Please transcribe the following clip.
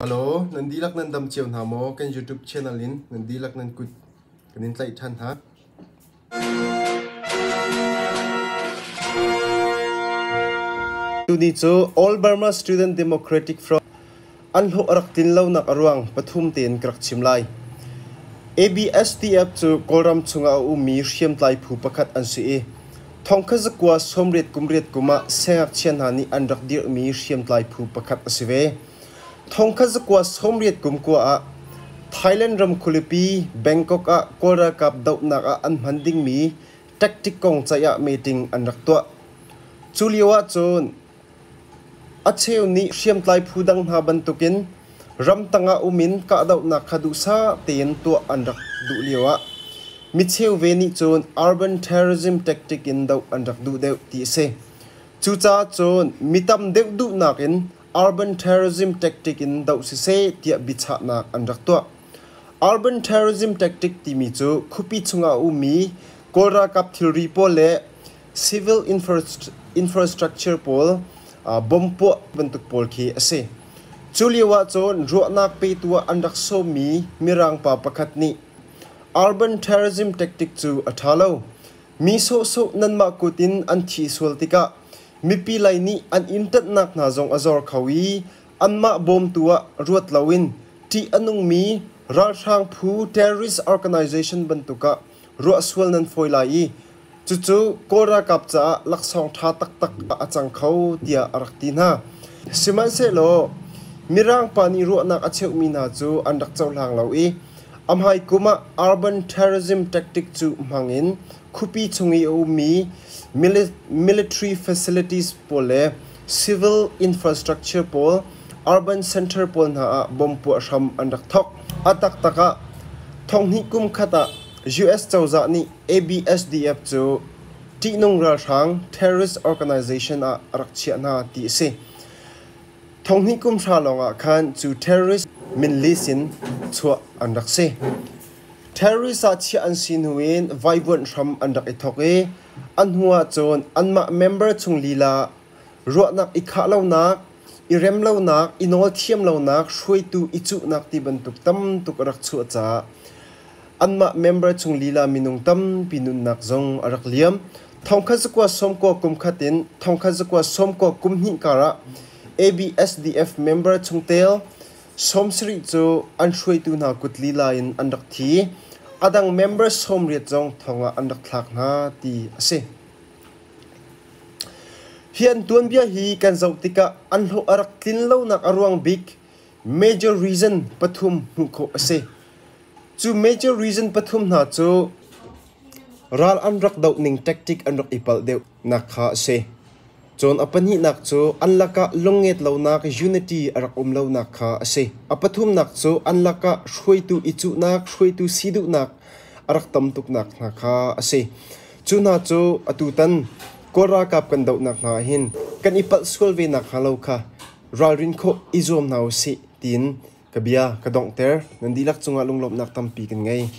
Hello, nan dihlak nan dam cio hna maw? Kan YouTube channel in nan dihlak nan kut kan in tlaih ṭhan hna. Tuni cu All Burma Student Democratic Front an hlawh a rak tlin lonak a ruang pathum tein ka rak chim lai. ABSDF cu Kawlram chungah a ummi hriamtlai phu pakhat an si i thongkhat zakua sawmriat kum riat kum ah siangngakchia hna nih an rak dirhmi hriamtlai phu pakhat a si ve. Thongkhat zakua sawmriat kum kua ah Thailand ram khualipi Bangkok ah Kawl ralkap dohnak ah an hman dingmi tactic kong ceih ah meeting an rak tuah. Cu lio ahcun a cheu nih hriamtlai phu dang hna bantukin ramtang ah um in kahdohnak kha duhsah tein tuah an rak duh lioah micheu ve nih cun urban terrorism tactic in doh an rak duh deuh ti a si. Cucaah cun mi tam deuh duhnak in urban terrorism tactic in doh siseh tiah biachahnak an rak tuah. Urban terrorism tactic timi cu khuapi chungah a ummi Kawl ralkap thilri pawl le civil infrastructure pawl bomb puah bantuk pawl khi a si. Cu lio ahcun ruahnak petu ah an rak sawmmi Mirang pa pakhat nih urban terrorism tactic cu a ṭha lo. Mi sawhsawh nanmah kut in an thih sual tikah mipi lei nih an inn ṭanhnak hna zong a zor kho i anmah bawmtu ah ruat loin ṭih a nungmi ralhrang phu terrorist organization bantuk ah ruah sual nan fawi lai i cucu Kawl ralkap caah laksawng ṭha taktak a cang kho tiah a rak ti hna. Sihmanhsehlaw Mirang pa nih ruahnak a cheuhmi hna cu an rak cohlang lo i a hmai kum ah urban terrorism tactic cu hmang in khuapi chung i a ummi military facilities pawl le civil infrastructure pawl urban center pawl hna ah bomb puah hram an rak thawk. A taktak ah thonghnih kum khat ah US cozah nih ABSDF cu ṭihnung ralhrang terrorist organization ah a rak chiah hna ti a si. Thonghnih kum hra lawngah khan cu terrorist min list in chuah an rak si. Terrorist ah chiah an si hnu in vaivuanh hram an rak i thawk i a hnu ahcun anmah member chung lila ruahnak i khah lonak, i rem lonak, i nawl thiam lonak, hruaitu i cuhnak ti bantuk tam tuk a rak chuah caah Anmah member chung lila minung tampi nunnak zong a rak liam. Thongkhat zakua sawmkua kum khat in thongkhat zakua sawmkua kum hnih karah ABSDF member chungtel 70 cu an hruaitu hna kut lila in an rak thi. A dang member 80 zong thong ah an rak thlak hna ti a si. Hi an tuanbia hi kan zoh tikah an hlawh a rak tlin lonak a ruang bik major reason pathum hmuh khawh a si. Cu major reason pathum hna cu ral an rak doh ning tactic an rak i palh deuh nak kha a si. Cun a pahnihnak cu an lakah lungnget lonak unity a rak um lonak kha a si. A pathumnak cu an lakah hruaitu i cuhnak, hruaitu si duhnak a rak tam tuknak hna kha a si. Cu hna cu atutan Kawl ralkap kan dohnak hna hin kan i palh sual ve nak hnga lo kha ralrin khawh i zuam hna usih tiin Ka bia ka donghter. Nan dihlak cungah lunglawmhnak tampi kan ngei.